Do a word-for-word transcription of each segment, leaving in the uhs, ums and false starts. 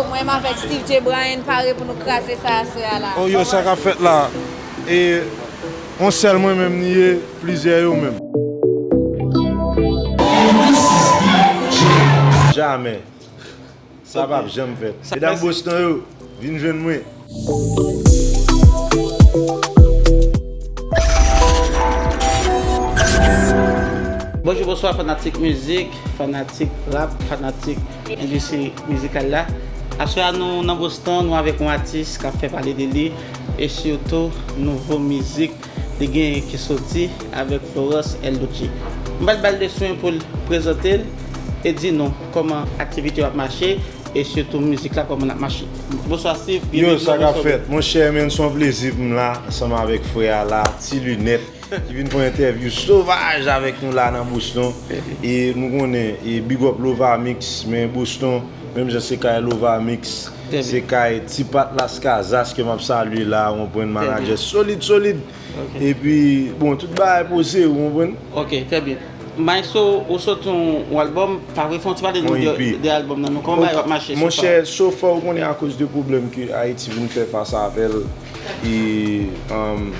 Mwen menm avèk Steve J Bryan pare pou nou kraze sa aswè a la. Oh yo, sa k ap fèt la? E yon sèl mwen menm li ye, plizyè yo menm. Jamè. Sa p ap janm fèt. Medam Boston yo, vin jwenn mwen. Bonjou, bonswa fanatik mizik, fanatik rap, fanatik endistri mizikal la. Aswè a nou nan Boston, nou avèk yon atis k ap fè pale de li e sitou nouvo mizik li genyen ki soti avèk Florence L Doutchi. M pral ba l de swen pou l prezante l e di nou kòman aktivite yo ap mache e sitou mizik la kòman l ap mache. Bonswa Steve, byenveni nan Boston. Yo, sa k ap fèt? Monchè, men, se yon plezi pou m la ansanm avèk frè a la, Ti Linèt, ki vin fè yon entèvyou sovaj avèk nou la nan Boston. E nou konnen, e big up Lovamix, men Boston, menm jan se kay Lovamix, se kay Ti Pat Las Casas ke m ap salye la, ou konprann, manadjè solid, solid. Epi, bon, tout bagay poze, ou konprann? Ok, trè byen. Maestro, ou soti yon, yon albòm, pa vre, fè yon ti pale nou de, de albòm nan, non? Kòman bagay yo ap mache so far? Monchè, so far, ou konnen akoz de pwoblèm ke Ayiti vin fè fas avè l, e, um,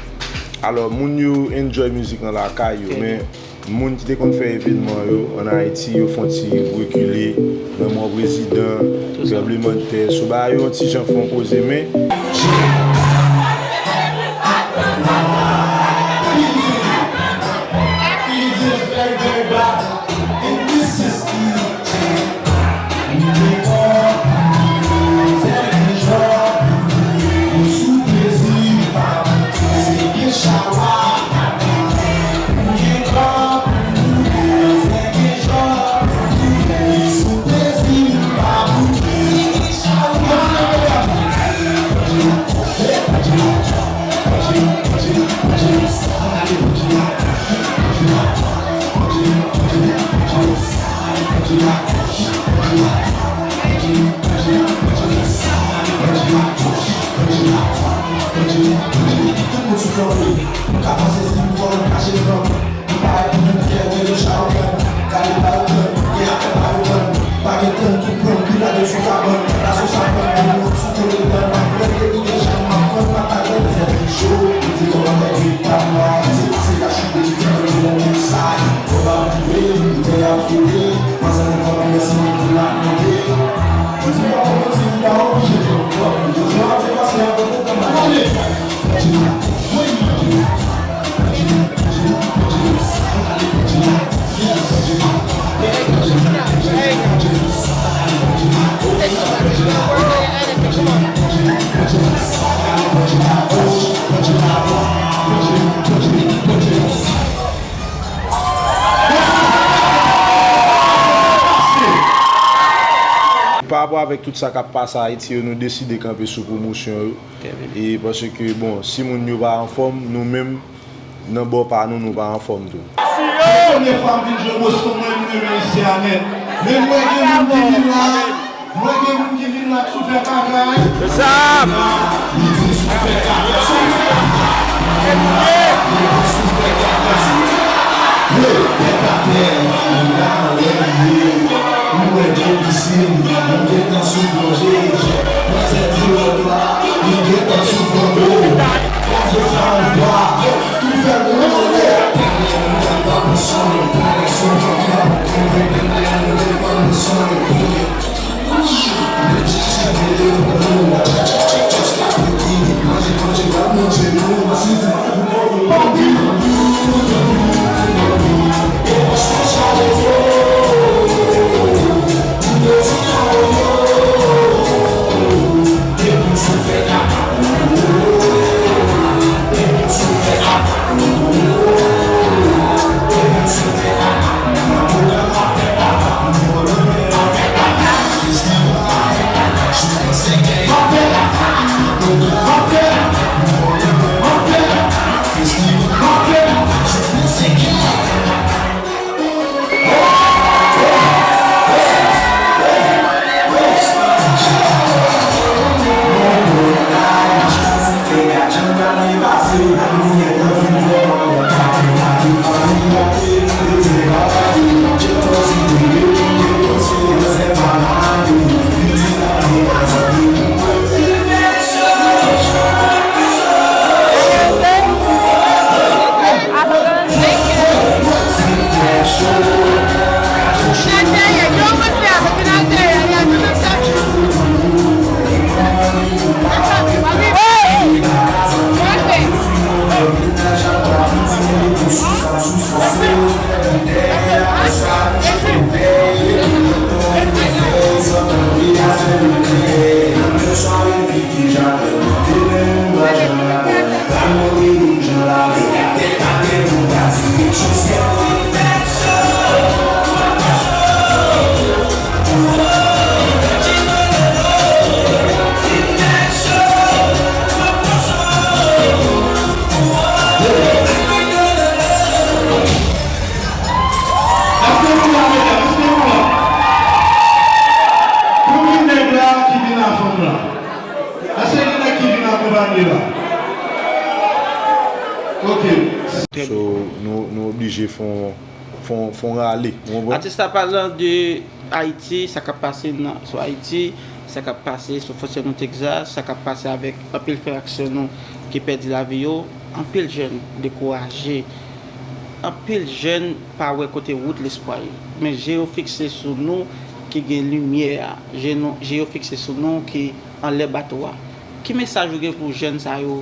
alò, moun yo enjoy mizik lan lakay yo, men moun ki te konn fè evènman yo ann Ayiti, yo fè yon ti rekile nan mò prezidan, tranblemanntè, so bagay yo yon ti jan fè yon poze, men Pa rapò avèk tout sa k ap pase Ayiti yo, nou deside kanpe sou pwomosyon yo. E paske, bon, si moun yo pa anfòm, nou menm, nan bò pa nou, nou pa anfòm tou. Se premye fwa m vin jwe Boston, mwen, m renmen isi a nèt. Men mwen gen moun ki vin la, mwen gen moun ki vin la sou fè kaka, wi. Li di sou fè kaka, sou fè kaka. Li di sou fè kaka, sou fè kaka. Yo, tèt atè, m la, wè, m ye. M wè gen pisin, m gentan sou plonje. Manzè di lòt la, li gentan sou flanbo. Kraze sa yon fwa, tou fè moun anlè. Ok. So, nou, nou oblije fè yon, fè yon, fè yon rale. Ou konprann? Atis la palan de Ayiti, sa k ap pase nan, sou Ayiti, sa k ap pase sou fwontyè nou Texas, sa k ap pase avèk anpil frè ak sè nou ki pèdi lavi yo, anpil jèn dekouraje, anpil jèn pa wè kote wout lespwa ye. Men je yo fikse sou nou ki gen limyè a, je nou, je yo fikse sou nou ki anlè bato a. Ki mesaj ou gen pou jèn sa yo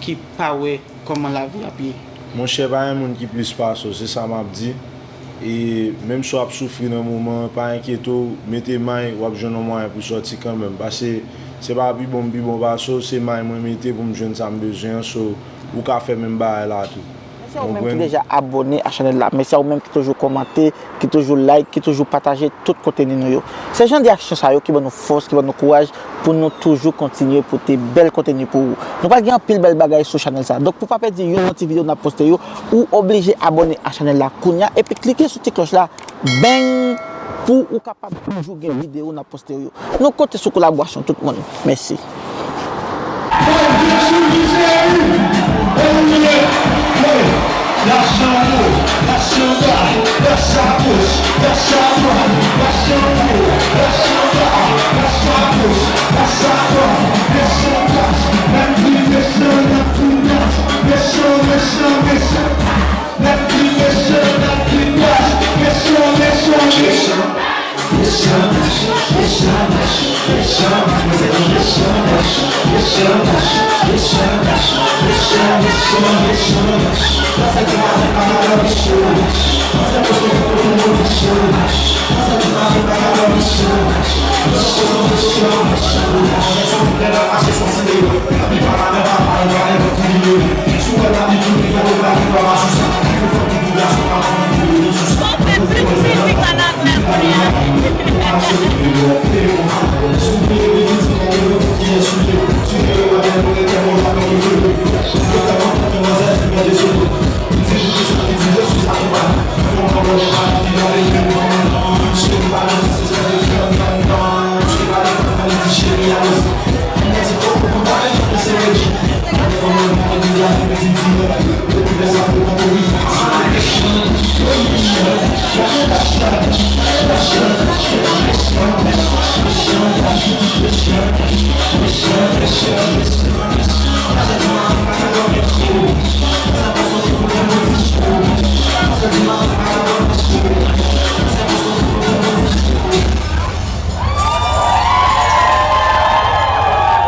ki pa wè kòman lavi ap ye? Monchè, pa gen moun ki plis pase w, se sa m ap di. E menm si w ap soufri nan moman an, pa enkyete w, mete may, w ap jwenn yon mwayen pou sòti kanmenm. Paske se pa pi bon m pi bon pase w, se may mwen mete pou m jwenn sa m bezwen an, so ou ka fè menm bagay la tou. Mèsi a ou menm ki deja abòne a chanèl la. Mèsi a ou menm ki toujou kòmante, ki toujou like, ki toujou pataje tout konteni nou yo. Se jan de aksyon sa yo ki ban nou fòs, ki ban nou kouraj pou nou toujou kontinye pote bèl konteni pou ou. Nou pral gen anpil bèl bagay sou chanèl sa. Donk pou pa pèdi youn nan ti videyo n ap poste yo, ou oblije abòne a chanèl la kounya epi klike sou ti klòch la, beng, pou ou kapab toujou gen videyo n ap poste yo. Nou konte sou kolaborasyon tout moun. Mèsi.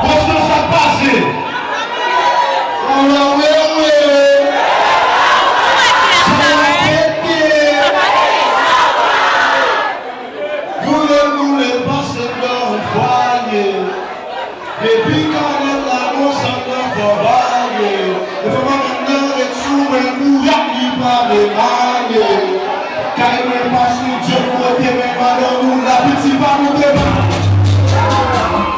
Boston, sa k pase? Ala wewe! Sa pete! Boule, boule, pase nan fwaye. Depi kanèl la monsann nan fò varye. E fò madanm nan ret sou mwen, kouyak li pa vle marye. Kay mwen pa sou djòb kote men madanm ou la, piti pa monte pa.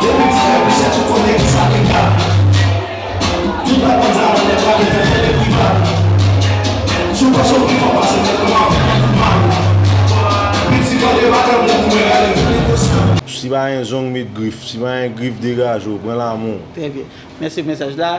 Depi ti nèg ou sèt ou konnen ki sa ki ka. Tout bagay sa nan nèt la ki fè fè de privat. Si w panse w pi fò pase nèt, kòman fè nèt ou mal? Piti mande madanm ou pou mwen gade. Si pa gen zong, met grif. Si pa gen grif, degaje w. Pran lamon. Trè byen. Mèsi pou mesaj la.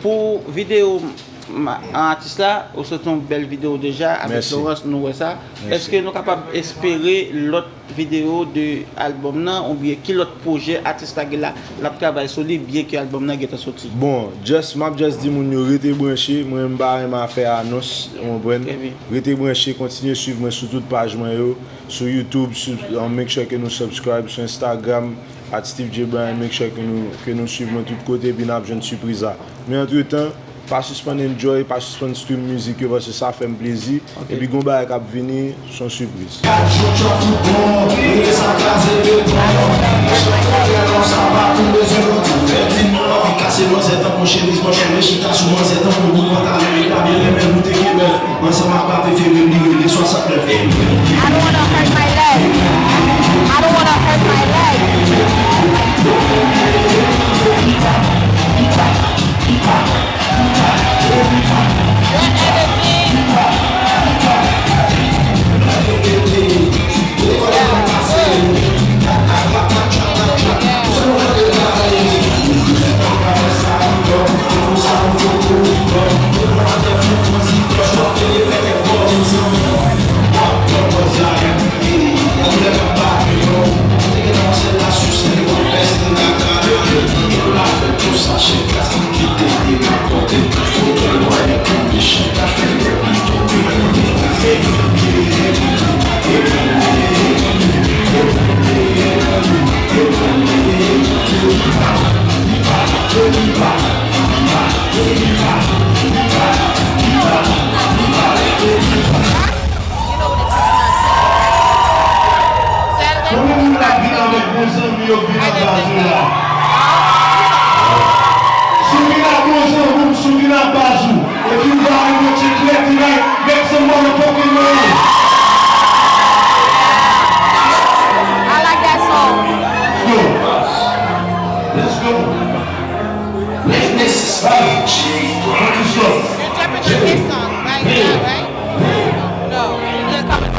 Pou videyo m, an atis la, ou sot yon bèl videyo deja avèk Florence, nou wè sa. Èske nou kapab espere lòt videyo de albòm nan, oubyen ki lòt pwojè atis la gen la, l ap travay sou li, byen ke albòm nan gentan soti? Bon, just, m ap just di moun yo rete branche, mwen m pa renmen afè anons, ou konprann? Rete branche, kontinye swiv mwen sou tout paj mwen yo, sou YouTube, sou, uh, make sure ke nou subscribe, sou Instagram, at Steve J Bryan, make sure ke nou, ke nou swiv mwen tout kote, epi n ap jwenn sipriz la. Men antretan, pa sispann enjoy, pa sispann stream mizik yo, paske sa fè m plezi. Epi gon bagay k ap vini, s on sipriz. I don't wanna hurt my leg. I don't wanna hurt my leg. Fucking man. I like that song. Let's go. Let's go. Let's make this fire. Put this up. You're jumping to this song right now, right? No. You're coming.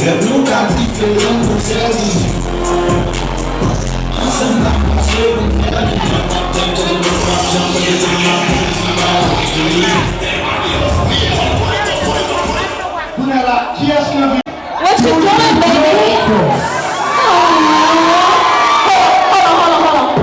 Rèv nou ka diferan pou sèvis. Ansanm n ap pase pou fè li. Kounye a la, kiyès ki anvi? What you doing, baby? Hold on, hold on, hold on, hold on.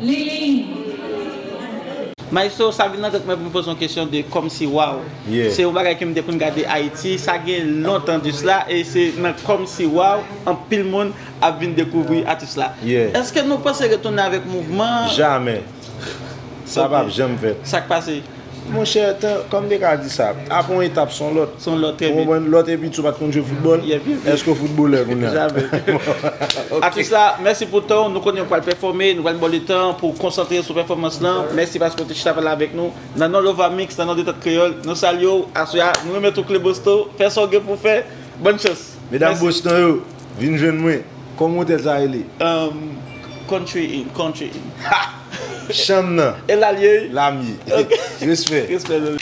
Lili. Maestro, sa vin nan tèt mwen pou m poze yon kesyon de Kòmsi Waw. Se yon bagay ke m te konn gade Ayiti, sa gen lontan de sla, e se nan Kòmsi Waw anpil moun ap vin dekouvri atis la. Èske nou panse retounen avèk mouvman? Jamè. Sa p ap janm fèt. Sa k pase? Monchè, tan, kòm m te ka di sa, apre yon etap se yon lòt. Se yon lòt, trè byen. Ou konprann? Lòt epi tou pa t konn jwe foutbòl. Èske w foutbolè kounye a? Jamè. Atis la, mèsi pou tan w. Nou konnen w pral pèfòme, nou pral ba w letan pou w konsantre sou pèfòmans lan. Mèsi paske w te chita pale avèk nou. Nan non Lova Mix, nan non Detant Kreyòl, nou salye w. Aswè a, nou remèt ou kle Boston. Fè sa w gen pou w fè. Bòn chans. Medam Boston yo, vin jwenn mwen. Kòman otèl sa rele? Country Inn, Country Inn. Ha! Chanm nan. E la l ye wi. La m ye. Respè. Respè, zanmi.